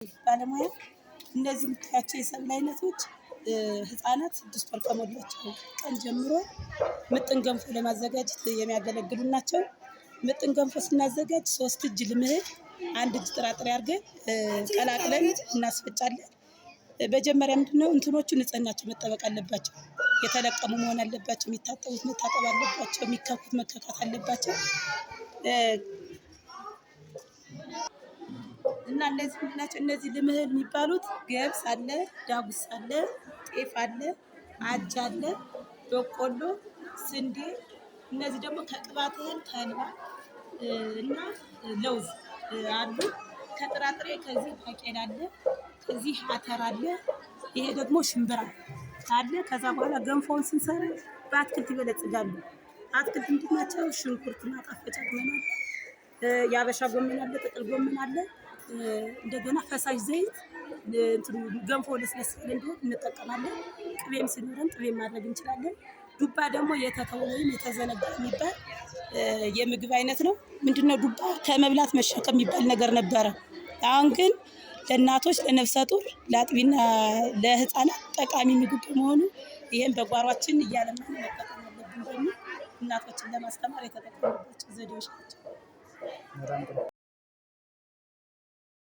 ባለሙያ። እነዚህ የምታያቸው የሰብል አይነቶች ህፃናት 6 ወር ከሞላቸው ቀን ጀምሮ ምጥን ገንፎ ለማዘጋጀት የሚያገለግሉ ናቸው። ምጥን ገንፎ ስናዘጋጅ 3 እጅ ልምህል፣ 1 እጅ ጥራጥሬ አድርገን ቀላቅለን እናስፈጫለን። መጀመሪያ ምንድነው እንትኖቹ ንጽህናቸው መጠበቅ አለባቸው። የተለቀሙ መሆን አለባቸው። የሚታጠቡት መታጠብ አለባቸው። የሚከኩት መከካት አለባቸው። እና እነዚህ ምንድን ናቸው? እነዚህ ልምህል የሚባሉት ገብስ አለ፣ ዳጉሳ አለ፣ ጤፍ አለ፣ አጃ አለ፣ በቆሎ፣ ስንዴ። እነዚህ ደግሞ ከቅባት እህል ተልባ እና ለውዝ አሉ። ከጥራጥሬ ከዚህ ባቄላ አለ፣ ከዚህ አተር አለ። ይሄ ደግሞ ሽምብራ አለ። ከዛ በኋላ ገንፎውን ስንሰራ በአትክልት ይበለጽጋሉ። አትክልት ምንድን ናቸው? ሽንኩርት ማጣፈጫ ቅመም አለ፣ የአበሻ ጎመን አለ፣ ጥቅል ጎመን አለ። እንደገና ፈሳሽ ዘይት ገንፎ ለስለስ ያለ እንዲሆን እንጠቀማለን። ቅቤም ሲኖረን ቅቤም ማድረግ እንችላለን። ዱባ ደግሞ የተተወ ወይም የተዘነጋ የሚባል የምግብ አይነት ነው። ምንድነው ዱባ ከመብላት መሸከም የሚባል ነገር ነበረ። አሁን ግን ለእናቶች፣ ለነፍሰ ጡር፣ ለአጥቢና ለህፃናት ጠቃሚ ምግብ በመሆኑ ይህን በጓሯችን እያለማን መጠቀም አለብን በሚል እናቶችን ለማስተማር የተጠቀምባቸው ዘዴዎች ናቸው። በጣም ጥሩ።